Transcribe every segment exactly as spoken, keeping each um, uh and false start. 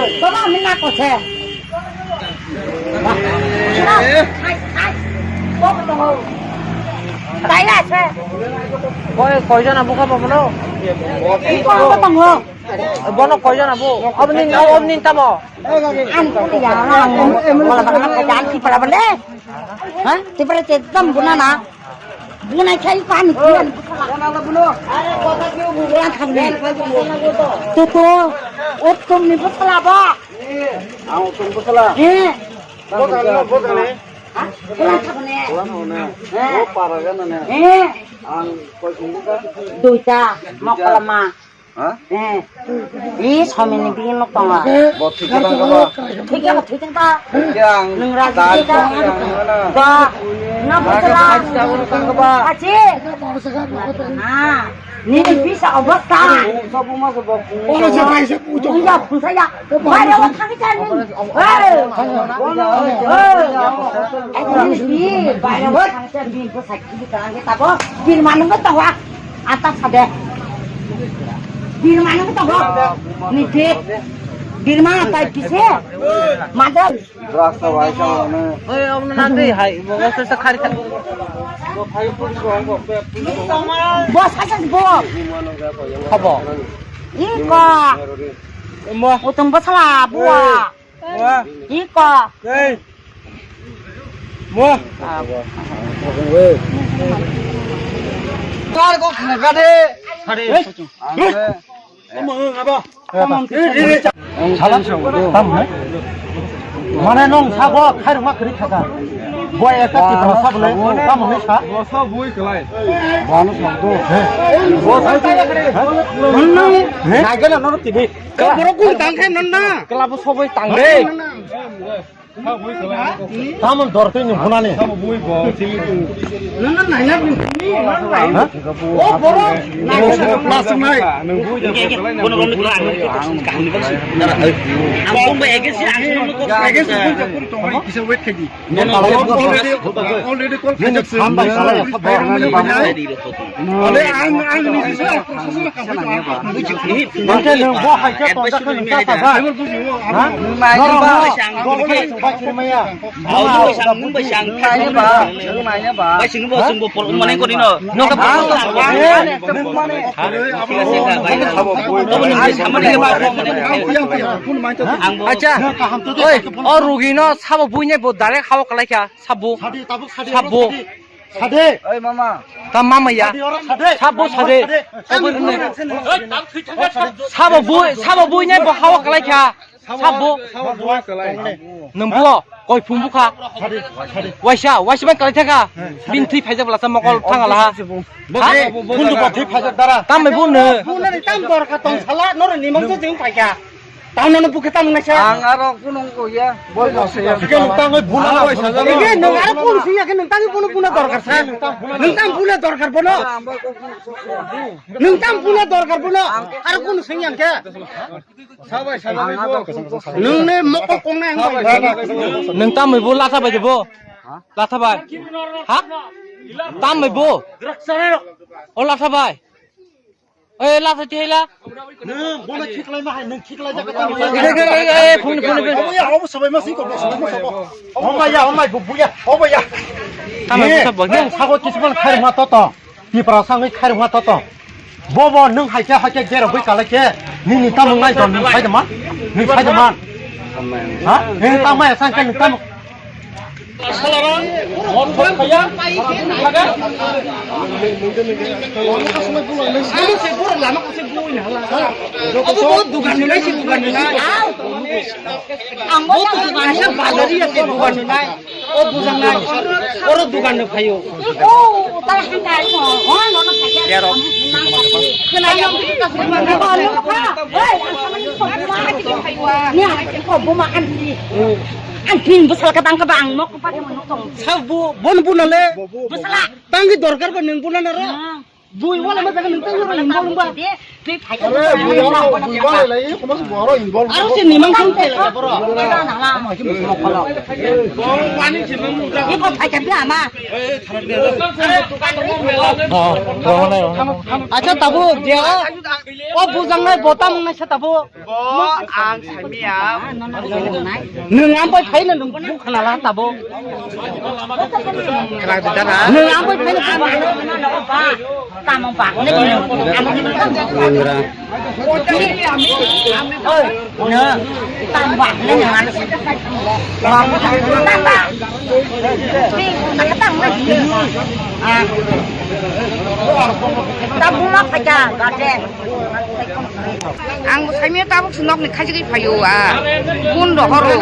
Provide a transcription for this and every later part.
Baba, mina kose. Hai, hai. Kok tongo. Kaya se. Koi, koijon abo kha bono? Iko abo tongo. Bono koijon abo? Aboni, aboni tamo? Ang kuli ya, ang. Wala bana kaya ang kipala bale. Ha? Tipra te tam buna na. Buna chai pani kiyan. Buna thang ne. Tutu. O tum ni butla ba. Ang tum butla. Eh. Botang ni, botang ni. Ha? Buna thang ne. Buna thang ne. Eh. O para ga na ne. Eh. Ang koi tum butla. Duita. Duita. Mokolma. Ha? Eh. Ih, somini bini nok tongo. Bo thik khe tang khe ba? Thik khe, thik khe ta. Thik khe ang. Nwng raji dal khe ta. Thik khe ang mana? Ba. Na butla. Thik khe ang tang khe ba? Achi. Ha. Nini bisa obostha. Sabu ma sabu. Iya, phunsa ya. Bayar wa thang chan ni. Hei. Hei. Nini bi, bayar wa thang chan ni. Bo sakhi di kang khe ta bo. Bil manung ko tongo. Ata sade. Birma nang tongo. Niti. Birma tai kise? Madal. Rasta bai sa ne. Oi, om na dei hai, bo sa sa khari kha. Bo sa sa bo. Habo. Iko. Mo. Utung basala bua. Wah. Iko. Hei. Mo. Kar ko khaka de. Hei. Mo aba. Salam. Tam hai. Mane nong sabo khairma kri khaka. Boy ekta tipra sabo le. Tam hai sa. Bo sa bui kelai. Bano sabo. He. Bo sa. He? Nai gana no tibi. Ka borok kun tang khe non na. Kela bo sobai tang de. Tamon dor twi ni hunani. Nana naina bini, nana naina. Ha? O borok naina. Mas mai. Bono bono kula ang kaham ni bangsi. Ang bomba ege si ang bono ko ege si. Kisa wait khaji. Already call khaji. Hambai sala. Ale ang ang ni. Hingke nwng bo hai khe tonjak khe nwng cha sajak. Ha? Norok no, bo bai chwng bai chwng maya. Nwng bai chwng, nwng bai chwng. Bai chwng bo, chwng bo por mane kori no. Nwng mane. Acha. Oi, o rugi no sabo buine bo direct hawa kalai kha, sabo. Sabo. Sade. Oi mama. Ta mama ya. Sade ora sade. Sabo sade. Sade. Sabo bui, sabo bui nai bo hawa kalai kha. Sabo. Sabo bui kalai. Nwng bo koi phung bukha. Sade. Sade. Waisa, waisa ban kalai thaka. Bin thui phaijak bla sa mokol thang ala. Bo, ha? Kundu bo thui phaijak dara. Tam bai bo no. Bo nani tam dor kha tong sala, noro nimang se jeng paikha. Tamo no bukhe tamo naisa. Ang aro kunung ko ya. Boi ko se ya. Ke nung tang buna. Ke nung aro kun sing ya ke nung tang buna buna dorkar sa. Nung tang buna dorkar bono. Nung tang buna dorkar bono. Aro kun sing yang ke. Sabai sabai bo. Nung ne mokol kong na yang bai. Nung tam bo latha bai bo. Latha bai. Ha? Tam bo. O latha bai. Oi, la sa thila. Nung, bono khiklai ma hai, nung khiklai jak ta. Eh, eh, eh, eh, phone, phone, phone. Obo ya, obo sabai ma siko, obo sabai ma siko. Obo ya, obo ya, obo ya. Tamo sa bo. Nung sago kisman khair ma toto. Tipra sangwi khair ma toto. Bobo nung hai khe, hai khe gero bui kala khe. Nini tamo ngai don, nung sai de man. Nung sai de man. Ha? Nung tamo ya sang khe nung tamo. Ang bo dugan nunai si dugan nunai. Ang bo dugan nunai si dugan nunai. O bujang nai. Oro dugan no phaio. O, o, tala hangkai ko. O, no, no, phaio. Khwnayo. Ni ang ko buma anti. Anti bwsal ka dang ka ba ang nok pa ke mo nok tong. Sa bu, bon bu na le. Bwsala. Tangwi dorkar ba nwng buna na ro. Bui wala ma jaga nung tang yoro involve ba. Are bui wala, bui wala lai, kuma su boro involve. Aro se nimang kang tela boro. Iko phai khe ama. Acha tabuk dia. O bujang nai botam nai sa tabuk. Bo ang saimia. Nwng ang bai phaina nwng bukhanala tabo. Nwng ang bai phaina bukhanala. Tamo ba ne. Oi, no. Tamo ba ne. Tamo ma phaja gate. Ang bo saimia tabuk se nokni khaijagwi phaio a. Kun rohoro.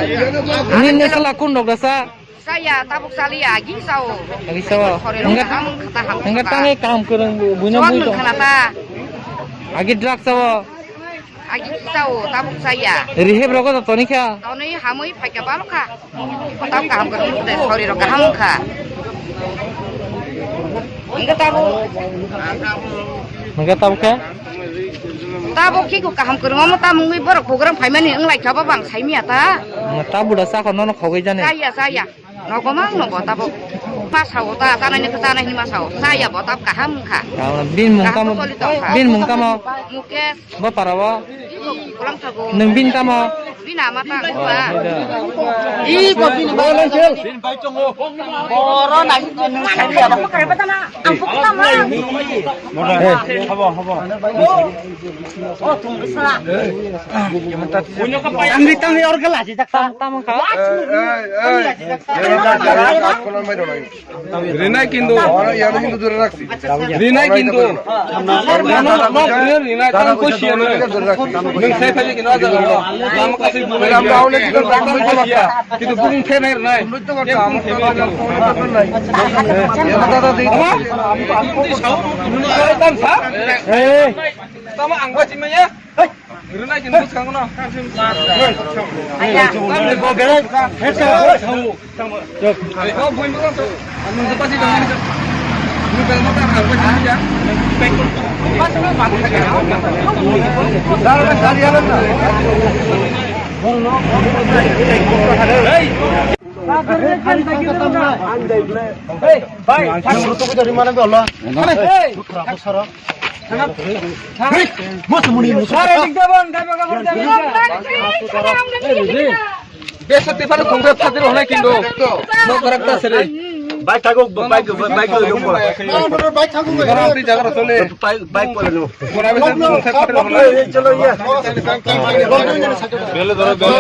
Nini sala kun rok dasa? Saya tabuk saliya, agi sao. Agi sao. Khore rok kaham khata ham. Hingga tangi kaham kwrwng buino buino. Khana ta. Agi drug sao. Agi sao tabuk saya. Rehab rogo to toni kha. Toni hamui phaikha balokha. Tabuk kaham kwrwng de, sori rok kaham kha. Hingga tabuk. Hingga tabuk khe? Tabuk khe ko kaham kwrwng omo tamungwi borok program phaimani wng lai kha, bo bang saimia ta. Tabuk da sakho nono khogwi jani. Saya, saya. Nogo mang nogo tabuk. Ma sao ta, tanai ni tanai ni ma sao. Saya bo tab kaham kha. Bin mung tamo? Bin mung tamo? Mukesh. Bo para bo? Iko kulang thago. Nwng bini tamo? Bini ama ta, oh, ba. Iko bini ba. Boro na nwng sabi ya. Ang pukta ma. Habo, habo. Oh, tung sala. Tangri tangri or gala ji tak ta. Tamo kha. Rinai kintu. Oro yano kintu dure rakhi. Rinai kintu. Rinai tang ko siya na. Nung sai phai kintu aja lo. Lam kasi bu. Lam daun le kintu lam ko siya. Kintu bung the nai rinai. Tamo ang ba chimaya. Rwna kintu bwskango no. Hey, bhai, Besa te phano khungsa phatir honai kindo. Mo karak ta sere. Bike thago, bike, bike lo jom bola. Bike thago. Bora apni jaga ra chole. Bike, bike bola no. Bora besa khungsa phatir honai. Chalo ya. Bele doro, bele.